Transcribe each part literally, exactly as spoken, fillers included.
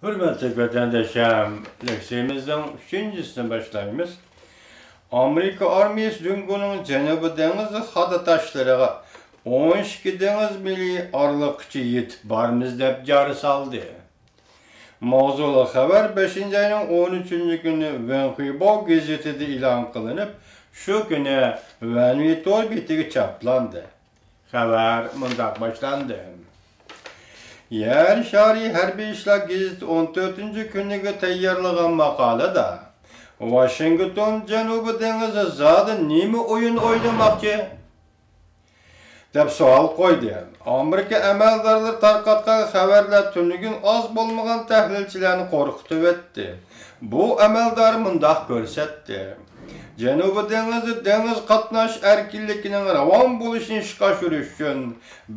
ھۆرمەتلىك ۋەتەنداشلار، لېكسىيىمىزنىڭ ئۈچىنچىسىنى باشلايمىز. ئامېرىكا ئارمىيىسى جۇڭگونىڭ جەنۇبىي دېڭىز خادا تاشلىرىغا ئون ئىككى دېڭىز مىلى ئارىلىققىچە يېتىپ بارىمىز دەپ جارى سالدى. ماۋزۇلۇق خەۋەر بەشىنچى ئاينىڭ ئون ئۈچىنچى كۈنى ۋېنخۇيباۋ گېزىتىدە ئېلان قىلىنىپ، شۇ كۈنى ۋەنۋى تور بېتىگە چاپلاندى. خەۋەر مۇنداق باشلاندى. يەر شارى ھەربىي ئىشلار گېزىتى ئون تۆتىنچى كۈنىگە تەييارلىغان ماقالىدا، ۋاشىنگتون جەنۇبىي دېڭىزدا زادى نېمە ئويۇن ئوينىماقچى؟ دەپ سوئال قويدى. ئامېرىكا ئەمەلدارلىرى تارقاتقان خەۋەرلەر تۈنۈگۈن ئاز بولمىغان تەھلىلچىلەرنى قورقۇتۇۋەتتى. بۇ ئەمەلدار مۇنداق كۆرسەتتى. جەنۇبىي دېڭىزدا دېڭىز قاتناش ئەركىنلىكىنىڭ راۋان بولۇشىنى ئىشقا ئاشۇرۇش ئۈچۈن،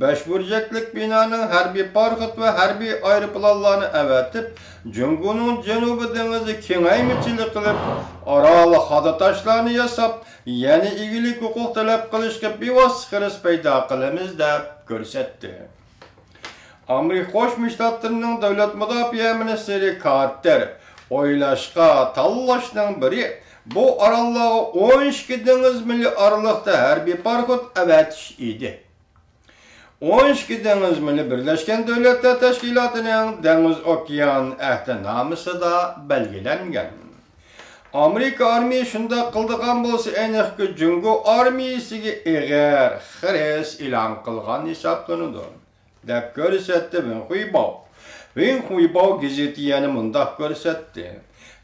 بەش بۇرجەكلىك بىنانىڭ ھەربىي پاراخوت ۋە ھەربىي ئايروپىلانلارنى ئەۋەتىپ، جۇڭگونىڭ جەنۇبىي دېڭىزى كېڭەيمىچىلىك قىلىپ، ئارال خادا تاشلارنى ياساپ، يەنە ئىگىلىك ھوقۇق تەلەپ قىلىشقا بىۋاسىتە خىرىس پەيدا قىلىمىز، دەپ كۆرسەتتى. ئامېرىكا قوشما شتاتلىرىنىڭ دۆلەت مۇداپىئە مىنىستىرى كارتېر، ئويلاشقا، تاللاشنىڭ بىرى بۇ ئاراللارغا ئون ئىككى دېڭىز مىلى ئارىلىقتا ھەربىي پاراخوت ئەۋەتىش ئىدى. ئون ئىككى دېڭىز مىلى بىرلەشكەن دۆلەتلەر تەشكىلاتىنىڭ دېڭىز ئوكيان ئەھدىنامىسىدا بەلگىلەنگەن. ئامېرىكا ئارمىيىسى شۇنداق قىلىدىغان بولسا، ئېنىقكى، جۇڭگو ئارمىيىسىگە ئېغىر خىرىس ئېلان قىلغان ھېسابلىنىدۇ، دەپ كۆرسەتتى ۋېنخۇيباۋ. ۋېنخۇيباۋ گېزىتى يەنە مۇنداق كۆرسەتتى.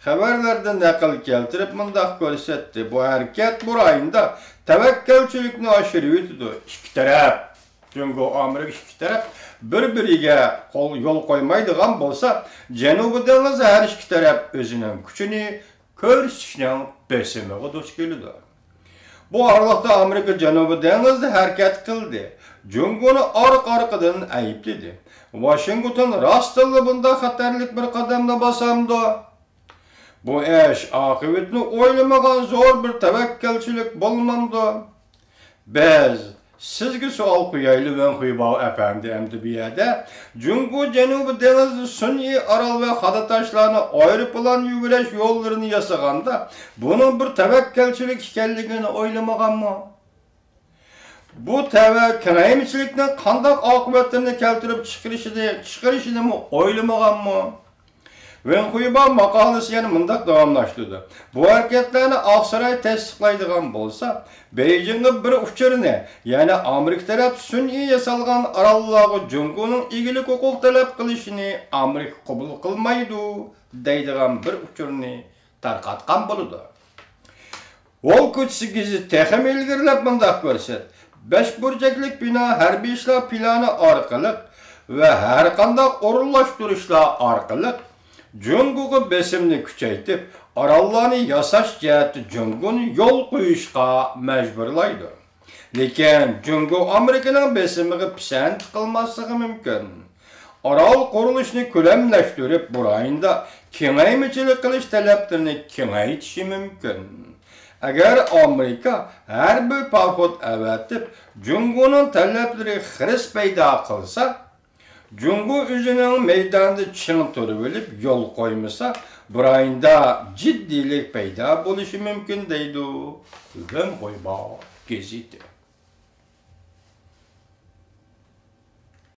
خەۋەرلەردىن نەقىل كەلتۈرۈپ مۇنداق كۆرسەتتى: بۇ ھەرىكەت بۇ رايوندا تەۋەككەلچىلىكنى ئاشۇرۇۋېتىدۇ. ئىككى تەرەپ، جۇڭگو ئامېرىكا ئىككى تەرەپ بىر-بىرىگە قول، يول قويمايدىغان بولسا، جەنۇبىي دېڭىزدا ھەر ئىككى تەرەپ ئۆزىنىڭ كۈچىنى كۆرسىتىشنىڭ بېسىمىغا دۇچ كېلىدۇ. بۇ ئارىلىقتا ئامېرىكا جەنۇبىي دېڭىزدا ھەرىكەت قىلدى. جۇڭگونى ئارقا-ئارقىدىن ئەيىبلىدى. ۋاشىنگتون راستتىنلا بۇنداق خەتەرلىك بىر قەدەمنى باسامدۇ؟ بۇ ئىش ئاقىۋىتىنى ئويلىمىغان زور بىر تەۋەككەلچىلىك بولمامدۇ؟ بىز سىزگە سوئال قويايلى، ۋېنخۇيباۋ ئەپەندى، ئەمدى بۇ يەردە جۇڭگو جەنۇبىي دېڭىزدا سۈنئىي ئارال ۋە خادا تاشلارنى ئايروپىلان يۈگۈرۈش يوللىرىنى ياسىغاندا، بۇنىڭ بىر تەۋەككەلچىلىك ئىكەنلىكىنى ئويلىمىغانمۇ؟ بۇ تەۋە كېڭەيمىچىلىكنىڭ قانداق ئاقىۋەتلىرىنى كەلتۈرۈپ چىقىرىشىنى، چىقىرىشىنىمۇ ئويلىمىغانمۇ؟ ۋېنخۇيباۋ ماقالىسى يەنە مۇنداق داۋاملاشتۇرىدۇ: بۇ ھەرىكەتلەرنى ئاقساراي تەستىقلايدىغان بولسا، بېيجىڭغا بىر ئۇچۇرنى، يەنى ئامېرىكا تەرەپ سۈنئىي ياسالغان ئاراللارغا جۇڭگونىڭ ئىگىلىك ھوقۇق تەلەپ قىلىشىنى ئامېرىكا قوبۇل قىلمايدۇ، دەيدىغان بىر ئۇچۇرنى تارقاتقان بولىدۇ. ۋول كوچىسى گېزىتى تېخىمۇ ئىلگىرىلەپ مۇنداق كۆرسەتتى: بەش بۇرجەكلىك بىنا ھەربىي ئىشلار پىلانى ئارقىلىق ۋە ھەرقانداق ئورۇنلاشتۇرۇشلار ئارقىلىق جۇڭگوغا بېسىمنى كۈچەيتىپ، ئاراللارنى ياساش جەھەتتە جۇڭگونى يول قويۇشقا مەجبۇرلايدۇ. لېكىن جۇڭگو ئامېرىكىنىڭ بېسىمىغا پىسەنت قىلماسلىقى مۇمكىن. ئارال قۇرۇلۇشىنى كۆلەملەشتۈرۈپ، بۇ رايوندا كېڭەيمىچىلىك قىلىش تەلەپلىرىنى كېڭەيتىشى مۇمكىن. ئەگەر ئامېرىكا ھەربىي پاراخوت ئەۋەتىپ، جۇڭگونىڭ تەلەپلىرىگە خىرىس پەيدا قىلسا، جۇڭگو ئۆزىنىڭ مەيدانىدا چىڭ تۇرۇۋېلىپ يول قويمىسا، بۇ رايوندا جىددىيلىك پەيدا بولۇشى مۇمكىن، دەيدۇ ۋېنخۇيباۋ گېزىتى.